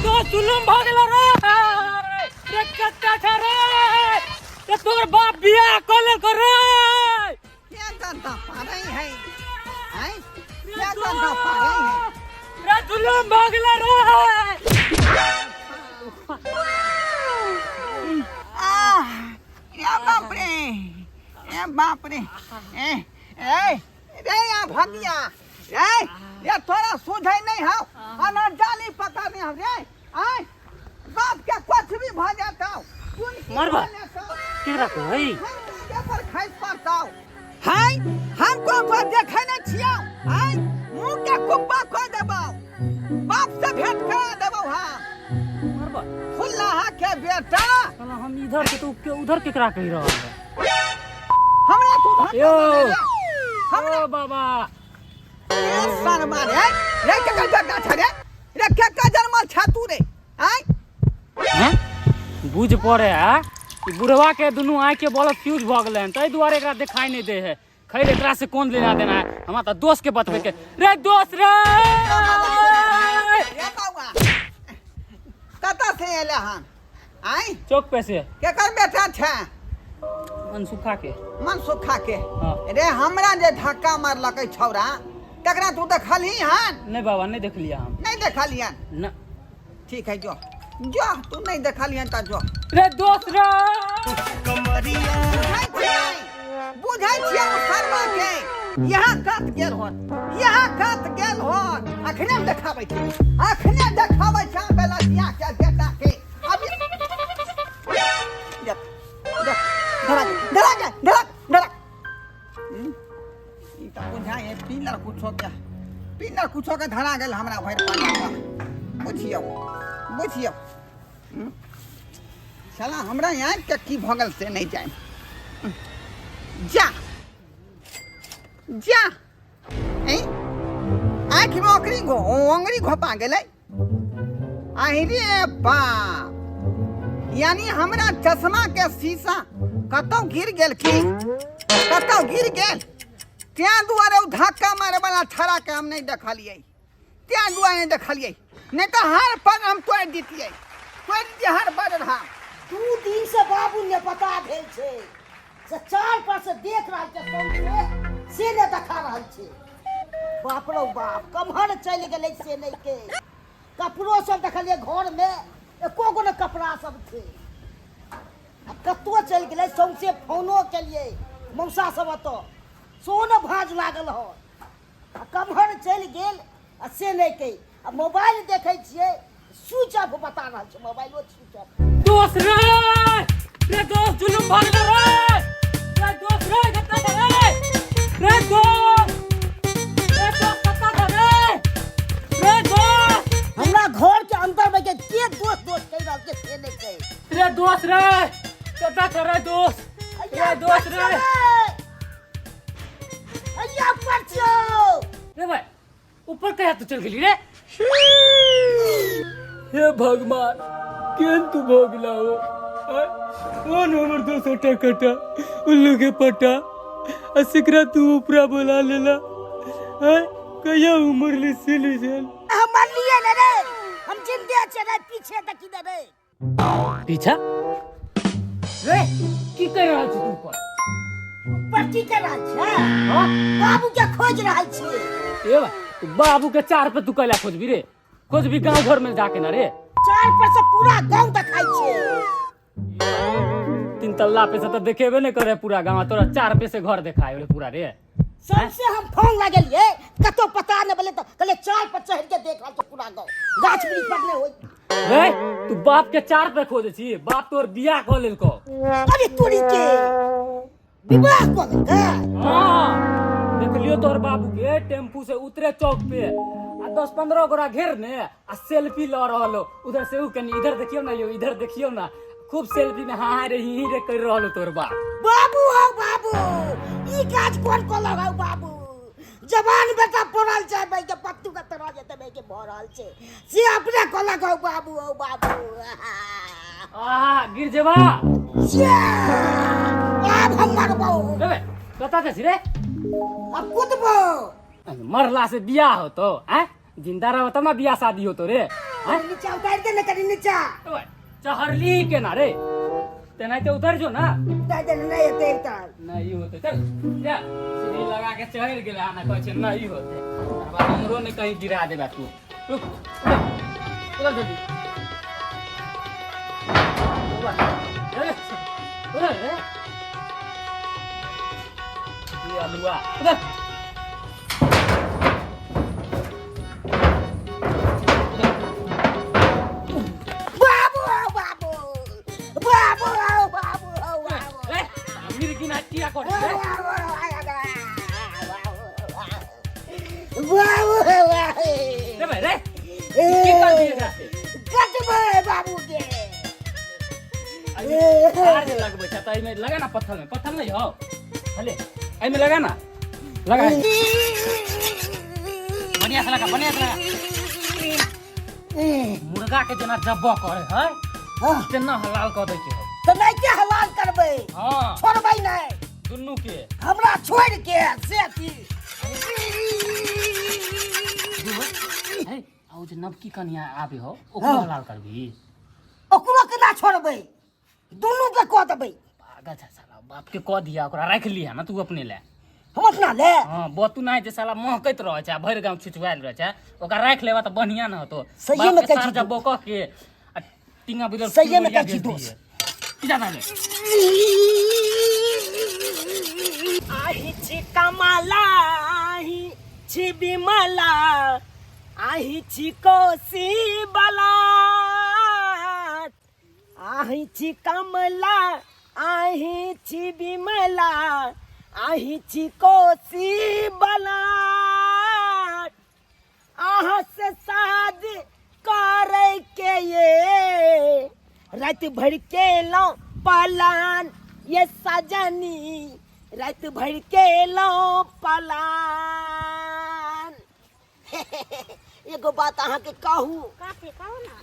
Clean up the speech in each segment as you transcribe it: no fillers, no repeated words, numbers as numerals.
दोस्त जुलुम भऽ गेलो रे रे कत्ता छ रे रे तोर बाप बियाह कऽ लेलको रे क्या गंदा पारे है हैं क्या गंदा पारे है रे जुलुम भऽ गेलो रे आह ए बाप रे ए बाप रे ए ए रे या भगिया रे ये तोरा सुझै नहीं हौ अना जाली पकड़ने हौ रे आय बाप के कुछ भी भ जाता मरबा। केकरा कहै के पर खैस पड़तौ हाय हमको तो देखै नहीं छियौ आय मुंह के कुप्पा खो देबौ बाप से भेंट करा देबौ हम मरबा फुल्लाहा के बेटा साला हम इधर के तो के उधर केकरा कहि रहल है हमरा तू धक्का यो। मारे रे। हमरा ओ बाबा ए शर्मा रे रे केकर बेटा छ रे रे केकर जन्मल छ तू रे आय हैं बुझ पड़े है ई बुढ़वा के दुनू आँख के बल्ब फ्यूज भऽ गेलै हन ताहि दुआरे एकरा देखाई नहि दै है खैर एकरा से कोन लेना देना है हमरा तऽ दोस्त के बतबै के रे दोस्त रे रे बौआ कतऽ से एले हन आय चौक पे से केकर बेटा छ मनसुखा के मनसुखा के हाँ। रे हमरा जे धक्का मारलकै छौड़ा तकरा तू देखलही हन नहीं बाबा नहीं देखलियै हम नहीं देखलियन न ठीक है जो जो तू नहीं देखलियन तऽ जो रे दोस्त रे बुझै छियै बुझै छियै ओ शर्मा के यहाँ कत गेल होत यहाँ कत गेल होत अखने हम देखाबै छी अखने देखाबै छी हम बेलतिया के बेटा के अभी देख देख धरा के धरा के धरा धरा ई तऽ बुझाइ है पिलर कुछो के पिलर कुछो के धरा गेल हमरा भरि पानी बुझियौ बुझियौ साला हमरा यहाँ के की भऽ गेल से नहि जानि जा जा ऐं आँखिमे ओकरी घो ओंगरी घोपा गेलै आहि रे बाप यानी हमरा चश्मा के शीशा कतौ गिर गेल की कतौ गिर गेल तें दुआरे ओ धक्का मारे वाला छड़ा के हम नहीं देखलियै तें दुआरे नहीं देखलियै नहीं तऽ हर पर हम तोड़ि दितियै तोड़ि दितियै हर पर हम 2 दिन से बाबू ने पता भेल छै से चार पर से देख रहल छै सौंसे से ने देखा रहल छै बाप रौ बाप कम्हर चलि गेलै से नहि के कपड़ो सब देखलियै घर मे एको गो ने कपड़ा सब छै आ कतौ चलि गेलै सौंसे फोनो केलियै मौसा सब ओतऽ सेहो ने भाँज लागल हन आ कम्हर चलि गेल आ से नहि कहि आ मोबाइल देखै छियै स्विच ऑफ बता रहल छै मोबाइलो स्विच ऑफ दोस्त रे रे दोस्त जुलुम भाग रे रे दोस्त रे कत्ता था रे रे दोस्त रे दोस्त कत्ता था रे रे दोस्त हमरा घर के अंदर में के के दोस्त दोस्त कहि रहल छै से नहि कहि रे दोस्त रे कत्ता था रे दोस्त रे दोस्त रे अय्या ऊपर छियौ रे भाई ऊपर कहिया तू चल गेली रे हे भगवान केहन तू भऽ गेला हो आँय? कौन हमर दोसर टकटा उल्लू के पट्टा आ सेकरा तू ऊपरा बोला लेला आँय? कहिया उमर ले सिली चल हम मरलिए ने रे हम जिंदे छै रे पीछे देखी दे रे पीछा रे की कर रहल छी तू ऊपर ऊपर की कर रहल छै हाँ? बाबू के खोज रहल छी ए बा तू बाबू के चार पे तू कैला खोजबी रे खोजबी गांव घर में जाके ना रे चार पर से पूरा गांव देखाई छै तीन तल्ला पे से तो देखेबे नहीं करे पूरा गांव तोरा चार पे से घर देखाए रे पूरा रे सबसे हम फोन लगेलिए कतौ पता नहीं बोले तो कहले चार पर चढ़ के देख रहल छै पूरा गांव गाछ वृक्ष पर नहीं होई रे तू बाप के चार पे खोजे छी बाप तोर बियाह कऽ लेलको अरे तोरी के विवाह कऽ लेलकै हाँ देखलियो तोहर बाबू के टेम्पू से उतरे चौक पे आ 10-15 गोरा घेर ने आ सेल्फी ल रहल हो उधर से उ कनी इधर देखियो ना यो इधर देखियो ना खूब सेल्फी में हाँ हाँ रे ही ही रे कर रहल हो तोहर बाप बाबू हौ बाबू ई काज कोन कलक हौ बाबू जवान बेटा पड़ल छै भाई के पत्तू के तरह जेते भाई के भऽ रहल छै से अपने कलक हौ बाबू हौ बाबू आहा गिर जेबा से आब हम मरबौ रे बे, कतऽ जाइ छी रे अब कुदबौ मरला से बियाह होतो आँय जिंदा रह तब ना बियाह शादी होतो रे। कनी नीचा उतार दे ने, कनी नीचा। ओए, चहरली केना रे? तेनाहिते उतर जो ना। उतार दे ने, नहि हेतै उतार। नहीं होते, चल जा। सीढ़ी लगा के चढ़ गेलै आ ना कहै छै नहीं होते। अब हमरो ने कहीं गिरा देबा तू। रुक, उतर उतर जल्दी। उतर, अरे, उतर रे। ये अलुआ, उतर। बाबू बाबू बाबू बाबू बाबू। ए, मिर्गी ना किया कर रे? बाबू। रे भाई रे, की कर दिए एकरा से? कटबै बाबू के। अरे, जे लगबै छै तऽ एहिमे लगा ना, पत्थर में। पत्थर नहीं हो हले, एहिमे लगा ना, लगा, बढ़िया से लगा, बढ़िया से लगा। मुर्गा के जेना जब्बो करे है तेना हलाल कऽ दै छै। तऽ नहि के हलाल करबै? हाँ। छोड़बै नहि। दुनू के। हमरा छोड़ि के से की? है, आ ओ जे नवकी कनिया आबे हो, ओकरो हलाल करबी? ओकरो केना छोड़बै? दुनू के कऽ देबै। पागल छै साला। बाप के कऽ दिया, ओकरा राखि लिया ना तू अपने ले। हम अपना ले? हाँ, बतू नहीं जे साला महकैत रहै छै आ भरि गाँव छिछुआयल रहै छै। ओकरा राखि लेबा तऽ बढ़िया न होतो। सहिए में बाप के कहै छी सार जब्बो कऽ के आ टींगा बुझल। सहिए में कहै छी दोस्त। की जाना ले। आही छी कमला, आही छी बिमला, आही छी कोसी बला। आही छी कमला, आही छी बिमला, आही छी कोसी बला। अहाँ से शादी करे के ये राति भर के लौ पलान ये सजनी, राति भर के लौ पलान। एगो बात अहाँके कहू? कथी, कहू ना।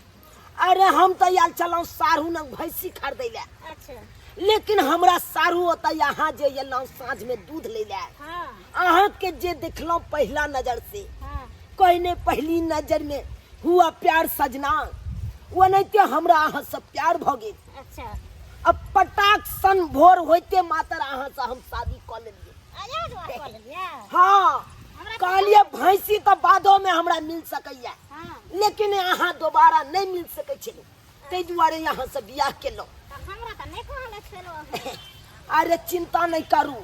अरे, हम तऽ आयल छलहुँ साढ़ू नग भैंसी खरीदै लए। अच्छा। लेकिन हमरा साढ़ू ओतऽ यहाँ जे एलहुँ साँझ में दूध लै लए, अहाँके जे देखलहुँ पहिला नजर से, कहने पहली नजर में हुआ प्यार सजना, ओनाहिते हमरा अहाँ से प्यार भऽ गेल। अच्छा। अब पटाक सन भोर होइते मातर अहाँ से हम शादी कऽ लेलियै। अरे, दुआर कऽ लेलियै? हाँ। हमरा कहलियै भैंसी तऽ बादो में हमरा मिल सकैया, लेकिन अहाँ दोबारा नहीं मिल सकै छलै, ताहि दुआरे अहाँ से बियाह केलहुँ। तऽ हमरा तऽ नहि कहले छलो अहाँ। अरे, चिंता नहीं करू,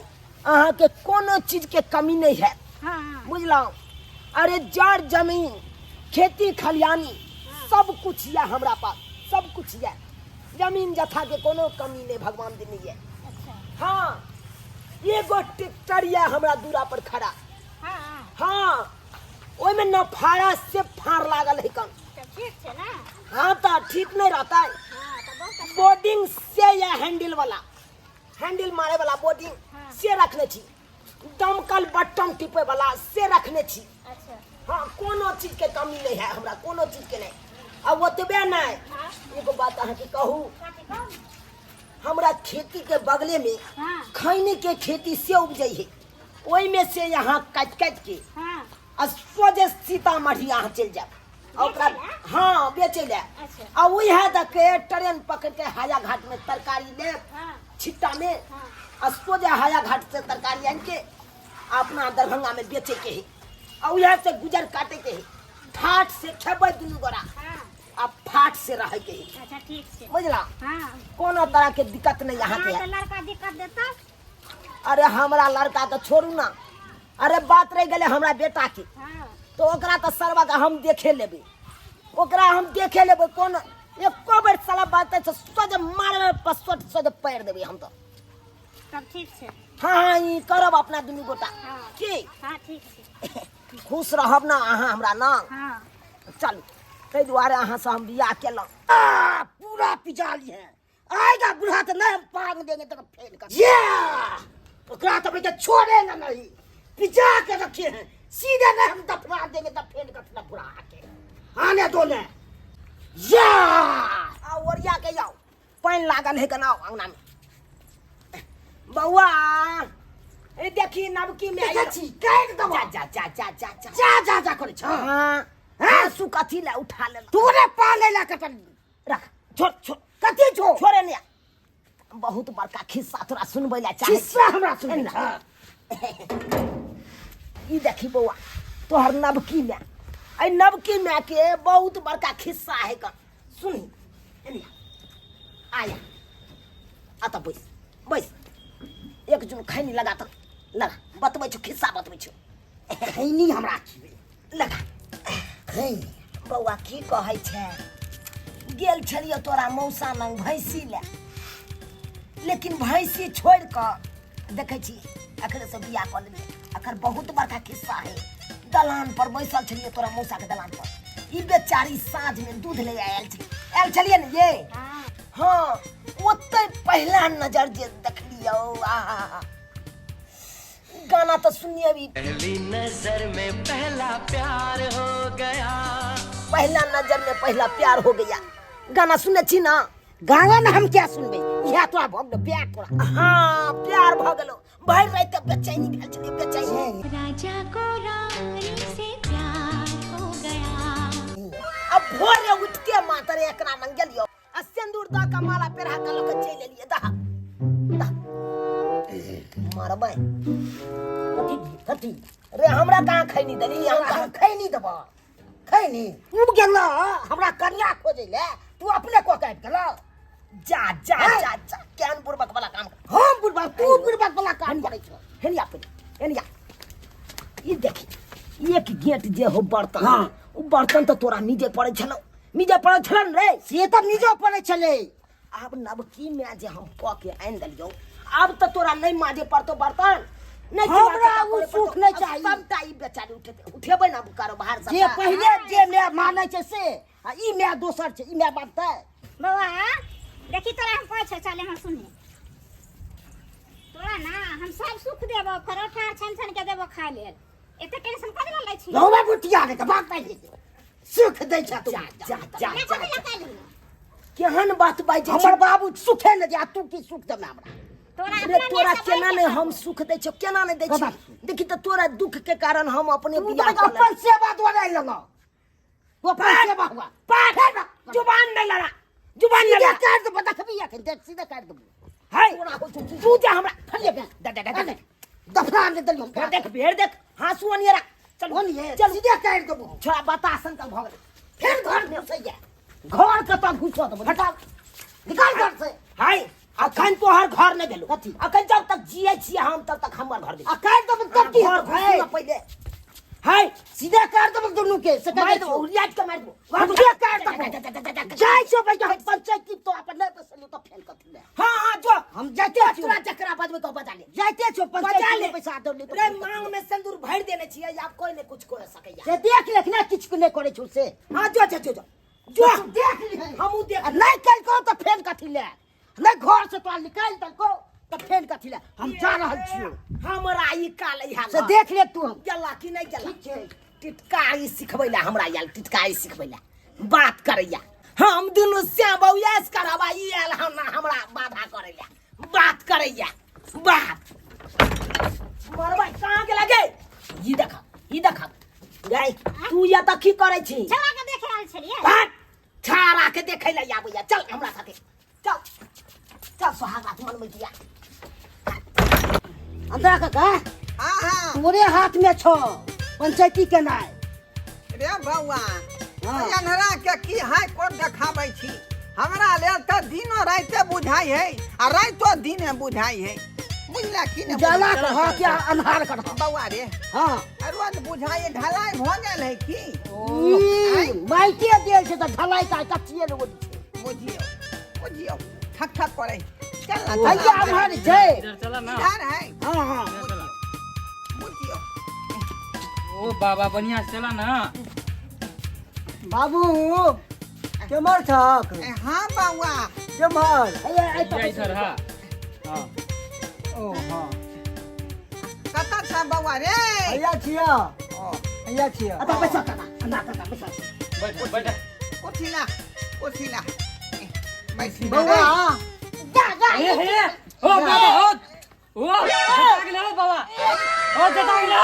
अहाँके कोनो चीज के कमी नहीं है। बुझलहुँ? अरे, जड़ जमीन, खेती खलियानी सब कुछ यऽ हमरा पास, सब कुछ यऽ। जमीन जथा के कोनो कमी नहीं भगवान देने यऽ। अच्छा। हाँ, एगो ट्रैक्टर यऽ हमरा दूरा पर खड़ा। हाँ, ओहिमे न फाड़ा से फाड़ लागल है कन। तऽ ठीक छै ने? हाँ, तऽ ठीक नहीं रहता है? हाँ, तऽ बहुत अच्छा। बोर्डिंग से या हैंडल वाला, हैंडल मारे वाला बोर्डिंग से रखने छी। दमकल बटन टिपे वाला से रखने छी। अच्छा। हाँ, कोनो चीज के कमी नहीं है हमरा, कोनो चीज के नहीं। आ ओतबे नहीं, एगो बात अहाँके कहू? कथी, कहू ने। हमरा खेती के बगले में खैनी के खेती से उपजै है, ओहिमे से यहाँ काटि काटि के आ सोझे सीतामढ़ी अहाँ चलि जायब आ ओकरा बेचै लए? हाँ, बेचै लए। अच्छा। आ उएह दऽ के ट्रेन पकड़ के हाया घाट में तरकारी लेब छिट्टा में आ सोझे हाया घाट से तरकारी आनि के आ अपना दरभंगा में बेचे के है आ उएह से गुजर काटे के है। ठाठ से खेबै दुनू गोरा आ फाट से रहे के है। अच्छा, ठीक छै। बुझला? हाँ। कोनो तरह के दिक्कत नहीं अहाँके अहाँके है। लड़का दिक्कत देता? अरे, हमरा लड़का के छोड़ू ना। अरे, बात रहि गेलै हमरा बेटा के, तो ओकरा तऽ सरवा के हम देखे लेबै, ओकरा हम देखे लेबै। कोन एको बेर साला बात छै, सोझे मारबै पसोट, सोझे पैर देबै हम तऽ। तब ठीक छै। हाँ, ई करब अपना दुनू गोटा। की? हाँ, ठीक छै। खुश रहब ना अहाँ हमरा ना? हाँ। चलू, ताहि दुआरे अहाँ से हम बियाह केलहुँ। आ, पूरा पिजा ली है। आएगा बूढ़ा तो नहीं हम पांग देंगे तो फेल कर ये। ओकरा तो बेटा छोड़ेंगे नहीं, पिजा के रखे हैं। सीधे नहीं हम दफना देंगे तो फेल कर ना बुढ़ा के आने दो ने। या आ ओरिया के जाओ, पानि लागल है कनाओ अंगना में। बउआ, ए देखी नवकी में देखै छी, काटि देबौ। जा जा जा जा जा जा। जा जा जा करै छ। हाँ। हाँसू कथी लए उठा लेलक? तोरे पाले ला कटल। रख, छोड़ छोड़। कथी छो? छोड़े ने, बहुत बड़का खिस्सा तोरा सुनबै लए चाहै। खिस्सा हमरा सुनबै? एना। ई देखी बौआ, तोहर नवकी माय, एहि नवकी माय के बहुत बड़का खिस्सा है कन, सुनही। एने आया, आ तऽ बैस बैस। एक जुन खैनी लगा तऽ लगा, बतबै छौ, खिस्सा बतबै छौ। खैनी हमरा खिबै? लगा खैनी। बौआ, की कहै छै, गेल छलियै तोरा मौसा लग भैंसी लए, लेकिन भैंसी छोड़ि कऽ देखै छी अखने से बियाह कऽ लेलियै। एकर बहुत बड़का खिस्सा है। दलान पर बैसल छलियै, तोरा मौसाके दलान पर, ई बेचारी साँझमे दूध ले आयल छलै। आयल छलियै ने ये? हाँ। हाँ, ओतै पहिला नजर जे देखलियौ, आहा, गाना तऽ सुनिए अभी, पहली नजर में पहला प्यार हो गया। पहला नजर में पहला प्यार हो गया, गाना सुने छी ना? गाना ने हम क्या सुनबै, इएह तोरा भऽ गेलो प्यार तोरा? हाँ, प्यार भऽ गेलो। भरि राति बेचैनी भेल छलै, बेचैनी। राजा को रानी से प्यार हो गया। अब भोरे उठते मातर एकरा लग गेलियो आ सिंदूर दऽ कऽ माला पेरहा कऽ लऽ कऽ चलि एलियै। दह दह, मारबै। कथी कथी रे, हमरा कहाँ खैनी देली? हम कहाँ खैनी देबऽ? खैनी उब गेल हमरा कन्या खोजै ले, तू अपने कऽ के आबि गेल। जा जा जा जा, केहन बुड़बक वाला काम कर। हम बुढ़बा? तू बुढ़बक वाला काम करै छौ। हेनिया पहिले हेनिया, ई देखी, एक गेट जे हो बर्तन। हाँ। उ बर्तन तऽ तोरा मिजे पड़ै छलौ, मिजे पड़ै छल ने रे? से तऽ निजो पड़ै छलै। आब नवकी में जे हम कऽ के आनि देलियौ, आब तऽ तोरा नहि माजे पड़तौ बर्तन, नहि हमरा चूल्हा उ चौका करे सुख पड़तौ। नहि आब चाही। सबटा ई बेचारी उठेतै, उठेबै ने कारोबार जे सबटा। पहिले जे माय मानै छै से, आ ई माय दोसर छै, ई माय मानतै? बौआ, देखी, तोरा हम कहै छौ, चल यहाँ सुनही। तोरा ना हम सब सुख देबो, परोठा आर छानि छानि के देबो खाय लेल। एते टेंशन कथी लए लै छी? रौबा बुटिया रे, बाप पाइ सुख दै छ तू। जा जा जा। हमरा जा कथी जा लए कैलही? केहन बात बाजै छी? हमर बाबू सुखे ने दे आ तू की सुख देमे हमरा? तोरा रे अपना तोरा नेसँ केना बढ़ि नहि के हम सुख दै छियौ, केना नहि दै कथा? छियौ? देखी तऽ, तोरा दुख के कारण हम अपने तू बियाह तऽ कऽ अपन सेवा द्वारा लेलऽ, तू अपन सेवा हुआ। पाठ जुबान नहीं लड़ा, जुबान नहीं सीधे लड़ा। काटि देबो, देखबी अखन, देख, सीधे काटि देबो। है तोरा होइ छौ की? तू जा हमरा फलिए बे। दे दे दे दे। दफना ने देलियौ। भेड़ देख, भेड़ देख, हाँसू अनियरा, चल। ओनिये। चल। सीधे काटि देबो। छोड़ा, बता संकल भऽ गेलै। फेर घर घुसैया, घर कतऽ घुसऽ देबो? हटाउ, निकाल घर से। हाय, अखन तोहर घर नहि भेलौ। कथी? अखन जब तक जियै छियै हम तब तक हमर घर भेल। आ काटि देबो तब की घर हेतौ? घुसू ना पहिले। हाय, सीधे काटि देबो दुनू के से मारि कहै देबो, छियौ। उड़िया के मारि देबो। हम जे काटि देबो, जाइ छियौ भाइ, हम पंचायती तो अपन नहि बैसलियौ तऽ फेर कथी ले? हाँ हाँ, जो। हम जाइते छियौ। तोरा जकरा बजबै तो बजा ले। जाइते छियौ। बजा पंचायती ले। में पैसा दौड़ली रे, मांग में सिंदूर भरि देने छियै, आब कोई नहीं कुछ कर सकैया। से देख लेख ने, किछु नहि करै छौ से। हाँ, जो जो जो जो जो। तू देख लिहे। हमहूँ देख। आ नहि कलकौ तऽ फेर कथी ले? नहि घर से तोरा निकालि देलकौ तऽ फेर कथी ले? हम जा रहल छियौ। हमरा ई काल इहा से देख ले तू हम। गेला कि नहि गेला? ठीक छै। टिटकारी सिखबै ला हमरा आयल, टिटकारी सिखबै ला बात करैया। हम दुनू श्याम बौयास करबा, ई आयल हम हमरा बाधा करैया, बात करैया बात। मरबै, कहाँ गेला गे? ई देख, ई देख गै, तू या तऽ की करै छी? छौड़ा के देख रहल छलियै। भाग, छाड़ा के देखै ला आबैया। चल हमरा साथे चल, चल, सोहाग रात मनबै दिया। अंतरा काका। हाँ हाँ। तोरे हाथ में छौ पंचायती केनाइ। रे बौआ। हाँ। अन्हरा के की हाई कोर्ट देखाबै छी? हमरा लेल तऽ दिनो राइते बुझाइ है आ राइतो दिने बुझाइ है, बुझला कि ने? उजाला करह कि अन्हार करह? बौआ रे। हाँ। रोज बुझाइ है, ढलाई भऽ गेल है की? ई माइटे देल छै तऽ ढलाई का कच्चिए रोड छै। बुझियौ बुझियौ, ठक ठक करै। चल ना। हैया अम्हर छै। इधर चला ना। इधर है। हाँ हाँ। बुझियौ। ओ बाबा, बढ़िया से चला ना। बाबू, केम्हर छक? ए, हाँ बौआ। केम्हर? हैया आइ ये तऽ इधर। हाँ हाँ। ओ हाँ। कतऽ छ बौआ रे? हैया छिया। ओ। हैया छिया। अतऽ बैसऽ काका, अंधा काका, बैसऽ। बैठ बैठ। उठिला उठिला, बैसी। बौआ। जा जा। हे हे, ओ बाबा, ओ ओ जता गेलो बाबा, ओ जता गेलो।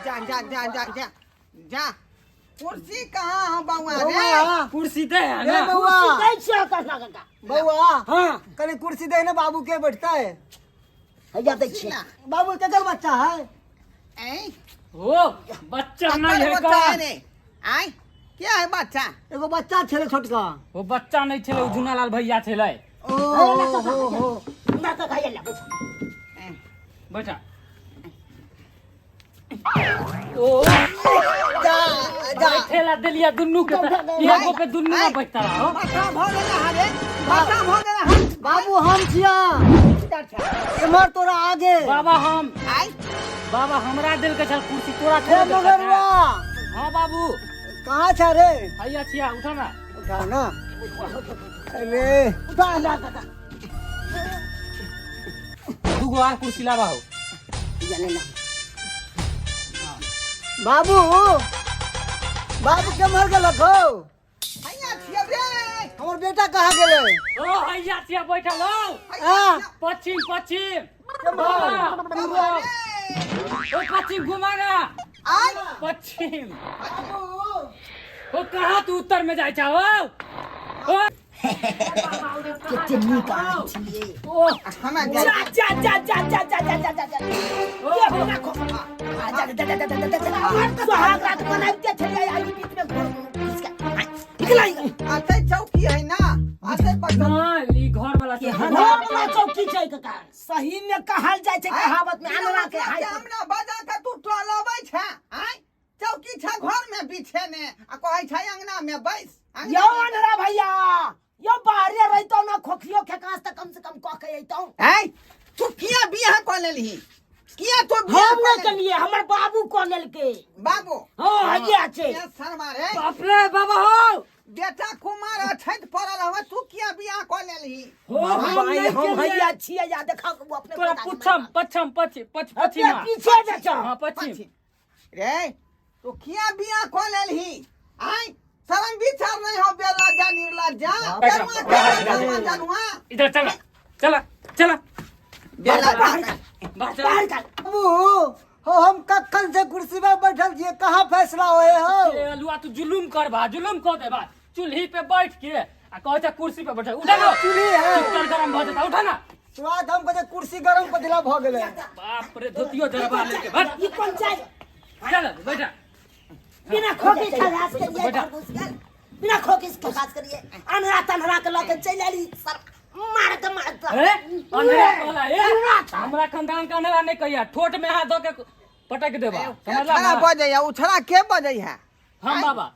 जा जा जा जा जा जा। कुर्सी कहाँ हो बउआ रे बउआ कुर्सी दे है ए ना बउआ दै छियै कहना काका बउआ हाँ कनी कुर्सी दे ना बाबू के बैठता है हैया दै छियै बाबू केकर बच्चा है ऐं ओ बच्चा नहीं ककर है बच्चा का है रे आय क्या है बच्चा एगो बच्चा छले छोटका वो बच्चा नहीं छले ओ झुनालाल भैया छले ओ हो हो ना काका हैया ला बैठ बैठा ओ जा जा बैठेला देलिया दुन्नू के त एगो पे दुन्नू ना बैठता रहो बच्चा भऽ गेलै हँ रे बच्चा भऽ गेलै हँ बाबू हम छिया एम्हर तोरा आगे बाबा हम आय बाबा हमरा देल के छल कुर्सी तोरा ए थोड़े देल के छल। मगरुआ हाँ बाबू कहाँ छ रे हैया छिया उठा ना उठा ना अरे उठा ला काका दूगो आर कुर्सी लावा हो हैया ले ला बाबू बाबू के मर गेलक हो हैया छियौ रे हमर बेटा कहाँ गेलै ओ हैया छिया बैठल हो आ पश्चिम पश्चिम केम्हर? बाबा, ओ पश्चिम घुमा ना आय पश्चिम ओ कहाँ तू उत्तर में जाय छा ओ कते नीक आदमी छियै ओ हमे जा जा जा जा जा जा जा जा जा जा ये बिना खो आ जा जा जा जा जा जा जा सुहाग रात मनाइते छलियै आई बीच में घोर घुस के निकल आई अते चौकी है ना अते पर ना ई घर वाला घर वाला चौकी छै काका सही में कहल जाइ छै कहावत में अनरा के हाय हमरा बजा के तू टोलबै छै आय चौकी छै घर में बिछेने आ कहै छै अंगना में बैस यौ अनरा भैया यौ बाहरे रहितौ ना खोखियो खेकास त कम से कम कह के अइतौ ऐ तू किया बियाह कऽ लेलही किया तू बियाह हम कऽ नहि लेलही? केलिए हमर बाबू कऽ लेलकै बाबू हँ हैया छै ये शर्मा रे बाप रे बाबा हो बेटा कुमार अछैत पड़ल हवे तू किया बियाह कऽ लेलही हो हम भाई नहीं हम केलिए। हैया छियै या देखा वो अपने तोरा पुछम पछम पछि पछ अपने पछिमा पीछे बेचा हाँ पश्चिम रे तू किया बियाह कऽ लेलही आय शरम विचार नहीं हो बेला जा निर्लज्जा जनुआ के जनुआ जनुआ इधर चला चला चला बेला जा बाहर चला बाहर निकाल बाबू हो हम कखन से कुर्सी पर बैठल छियै कहाँ फैसला होए हो ए, अलुआ तू जुलुम कर बा जुलुम कर दे बा चूल्ही पे बैठ के आ कहै छै कुर्सी पे बैठ उठा ना चूल्ही है। चित्तर गरम भऽ जेतै उठा ना स्वाद हम कहै कुर्सी गरम कथिला भऽ गेलै बाप रे धोतियो जरबा लेके बैठ ई कोन चाय चल बैठा बिना खोकी खलास करिए बैठा। घर घुस गेल बिना खोकी खलास करिए अनहरा तनहरा के लऽ के चलि आली सर मारत मारत ए अंधेरा कहला ए हमरा खानदान के अंधेरा नहीं कहिया ठोट में हाथ धो के पटक देबा समझला छड़ा ना बजैया उ छड़ा के बजैया हम बाबा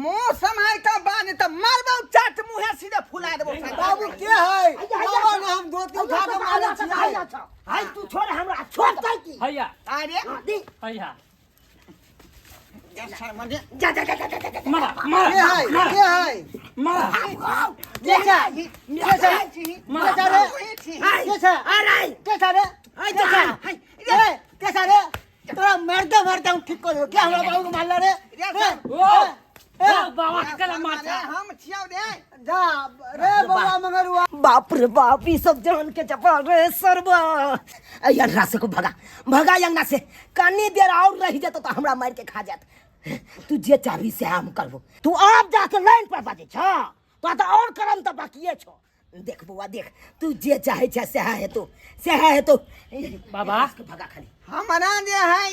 मुंह सम्हार के बाज त मारबौ चाट मुंहे सीधे फुला देबौ बाबू के है बाबा ने हम धोती उठा के मारे छियै हाय तू छोड़ हमरा छोड़ चल की हैया अरे दी हैया जा शर्मा दे जा जा जा जा जा जा मारा मारा के है मारा के है मारा के छै के छै मारा के छै रे के छै अरे के छै रे हाय के छै हाय ए के छै रे तोरा मारते मारते हम ठीक कर देबो के हमरा बाबू के मारला रे रे ओ ए, ओ बाबा के कला मारता हम छियौ रे जा रे बौआ मंगरुआ बाप रे बाप ई सब जान के जपा रे सरबा अंगना से को भगा भगा अंगना से कनी देर और रह जेतो तो हमरा मार के खा जात तू जे चाहबी से हम करबो तू आप जाके लाइन पर बाजे छ तो तो और करम तो बाकिए छो देख बौआ देख तू जे चाहे छ सएह हेतो सएह हेतो बाबा। इसके भगा खाली हमरा जे है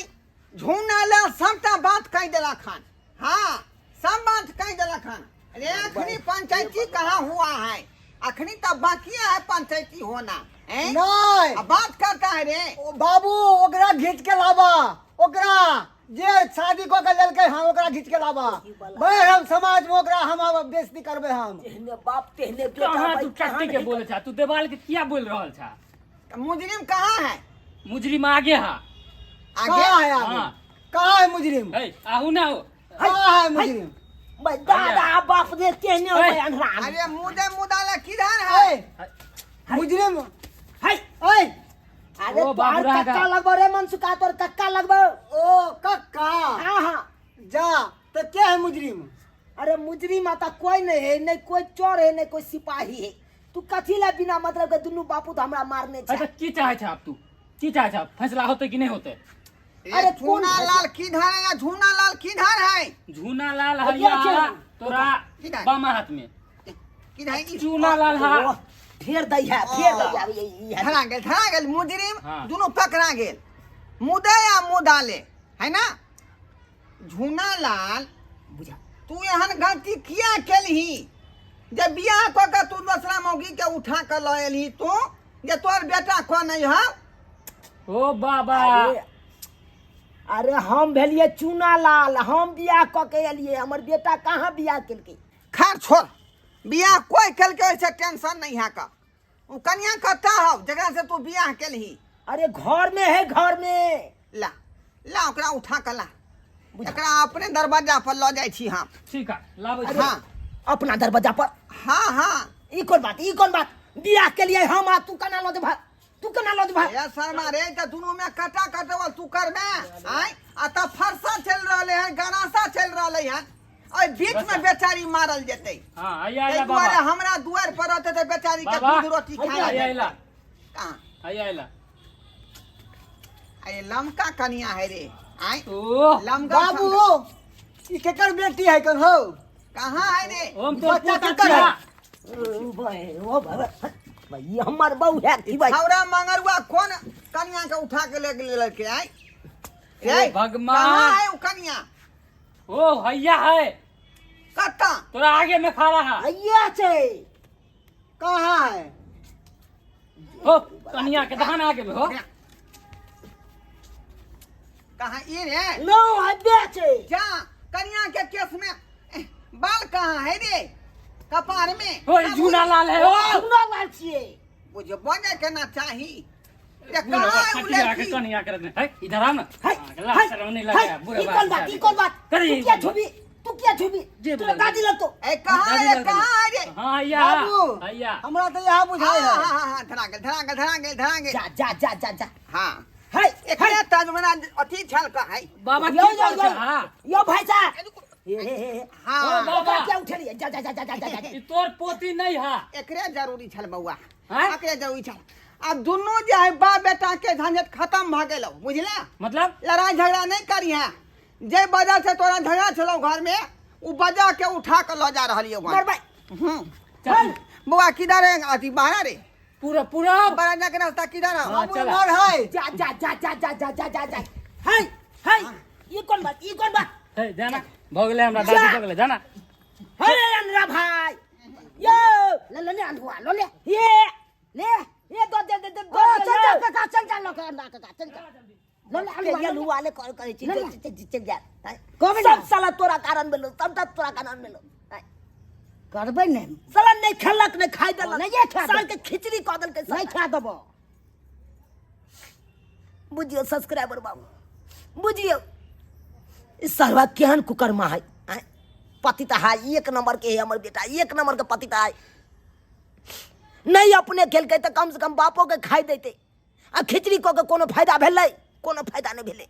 झूना ले सबटा बात कहि देलक हन हाँ सब बात कहि देलक हन अरे अखनी पंचायती कहाँ हुआ है अखनी तो बाकी है पंचायती होना हैं? नहीं आ बात करता है रे ओ बाबू ओकरा घीच के लाबा ओकरा जे शादी कऽ के लेलकै हँ ओकरा घीच के लाबा भाई हम समाज में ओकरा हम आब बेइज्जती करबै हम तेहने बाप तेहने बेटा कहाँ भाई, तू टट्टी के बोले छा तू देवाल के किया बोल रहल छा तो मुजरिम कहाँ है मुजरिम आगे हा आगे कहाँ है आगे हाँ। कहाँ है मुजरिम ए आहू ना हो कहाँ है मुजरिम भाई दादा बाप रे तेहने हो है। अन्हरा अरे मुदे मुदा किधर है ए मुजरिम है ए अरे ओ बाप तोहर रे, कक्का लगबो रे मनसुखा तोर कक्का लगबो ओ कक्का हाँ हाँ जा तो क्या है मुजरिम अरे मुजरी माता कोई नहीं है नहीं कोई चोर है नहीं कोई सिपाही है तू कथी ला बिना मतलब के दुनू बापू तो हमरा मारने अच्छा छै की चाहे छा अब तू की चाहे छा फैसला होते कि नहीं होते अरे कोन झूना लाल किधर है या झूना लाल किधर है? झूना लाल अरे है क्या? तोरा किधर? बामा हाथ में। किधर है ई? चूना लाल है। ओ, फेर दै है, फेर दै है, ई है। धरा गेल, धरा गेल मुजरिम। हाँ। दुनू पकड़ा गेल, मुदे या मुदाले है ना। झूना लाल, बुझा। तू एहन गलती किया केलही जे बियाह कऽ के तू दोसरा मौगी के उठा के लऽ एलही तू, जे तोहर बेटा कऽ नहीं हौ? ओ बाबा। अरे अरे, हम भेलिए चूना लाल, हम बियाह कऽ के एलिए, हमर बेटा कहाँ बियाह केलकै? खैर छोड़, बियाह कोई केलकै ओहिसँ टेंशन नहीं है का। ओ कनिया कतऽ हौ जकरा से तू बियाह केलही? अरे घर में है, घर में। ला ला, ओकरा उठा के ला, एकरा अपने दरवाजा पर लऽ जाइ छी हम। ठीक है, लाबै छी। हाँ। अपना दरवाजा पर? हाँ हाँ। ई कोन बात, ई कोन बात? बियाह के लिए हम आ तू केना लऽ जेबह, तू केना लऽ जेबह? ए शर्मा रे, तऽ दुनू में कटा कटवल तू करबे आय? आ तऽ फरसा चलि रहलै हन, गनासा चलि रहलै हन, एहि बीच में बेचारी मारल जेतै। हाँ, आइया। ताहि आइया दुआरे बाबा। हमरा दुआरि पर रहतै तऽ बेचारी के बाबा। दूध रोटी खाय आइया आइला। कहाँ? आइया आइला। अरे लमका कनिया है रे आय। ओ। लमका। बाबू, ई केकर बेटी है कन हो? कहाँ है रे? हम तोर बच्चा पोता केकर है? छिया। ओ भाई, ओ भाई, भाई, ई हमर बहू है की भाई? छौड़ा मंगरुआ कोन कनिया के उठा के ले गेल लड़के आय रे? ओ भगवान। कहाँ है ओ कनिया? ओ हैया है। कत्ता? तोरा आगे में खड़ा है। हैया छै। कहाँ है? हो, कनिया के दहन आगे में हो। कहाँ ई रे? नो हब्बे छै। जा, कनिया के केस में बाल कहाँ है रे कपार में? ओ ई झूना लाल है ओ। चूना लाल छियै। बुझबो नहि केना चाही रे। बुढ़वा कहाँ है उ खटिया के लड़की? कनिया के रखने है, इधर आ ना। है, हाँ, ला, है, शर्म नहीं है, लगा बुढ़वा ई कोन बात, ई कोन बात? करी। तू किया छुबी, तू किया छुबी? जे तोरा बोल। दादी लगतो। ए कहाँ है रे, कहाँ है रे? हाँ हैया। बाबू। हैया। हमरा तऽ यहाँ हाँ बुझाय हाँ है। हाँ हाँ, धरा गेल, धरा गेल, धरा गेल, धरा गेल। जा जा जा जा जा। हाँ। है। एकरे तजमना अथी छल का है। बाबा, यो की यो कर यो। छै? हाँ। यो भाई साहब, हे हे हे हे। हाँ। ओ बाबा। ओकरा किया उठेलियै? जा जा जा जा जा जा जा। ई तोर पोती नहीं है। एकरे जरूरी छल बौआ। हैं? एकरे जरूरी छल। आब दुनू जे है बाप बेटा के झंझट खत्म भऽ गेलौ, बुझले? मतलब? लड़ाई झगड़ा नहीं करी है। जे वजह से तोरा झगड़ा छलौ घर में, उ वजह के उठा के लऽ जा रहलियौ। मर भाई। हम्म, बौआ किधर है अथी बाहर रे? पूरा पूरा। बरांडा के रास्ता किधर है? हाँ, बाबू चला। उमर है। जा जा जा जा जा जा जा जा जा। है है, ई कोन बात, ई कोन बात? हे जाना, भऽ गेलै हमरा दादी, भऽ गेलै, जाना। हे अंधरा भाई, यो ले ले ले अंधुआ लो ले ये ले ये दो दे दे दे। चल जा काका, चल जा लो का काका, चल जा लो ले अंधुआ ये लुआ ले कॉल करे छी, चल चल चल जा। सब साला तोरा कारण भेलो, सबटा तोरा कारण भेलो। करबै ने। साला नहीं खेलक, नहीं खाइ देलक। नहिये खा साल के खिचड़ी कऽ देलकै। नहीं खा देबो। बुझियौ सब्सक्राइबर बाबू, बुझियौ ई सरवा केहन कुकर्मा है, आँय? पतिता है एक नंबर के है हमर बेटा, एक नंबर के पतिता है। नहीं अपने खेलकै तऽ कम से कम बापो के खाइ देतै, आ खिचड़ी कऽ के कोनो फायदा भेलै? कोनो फायदा नहि भेलै।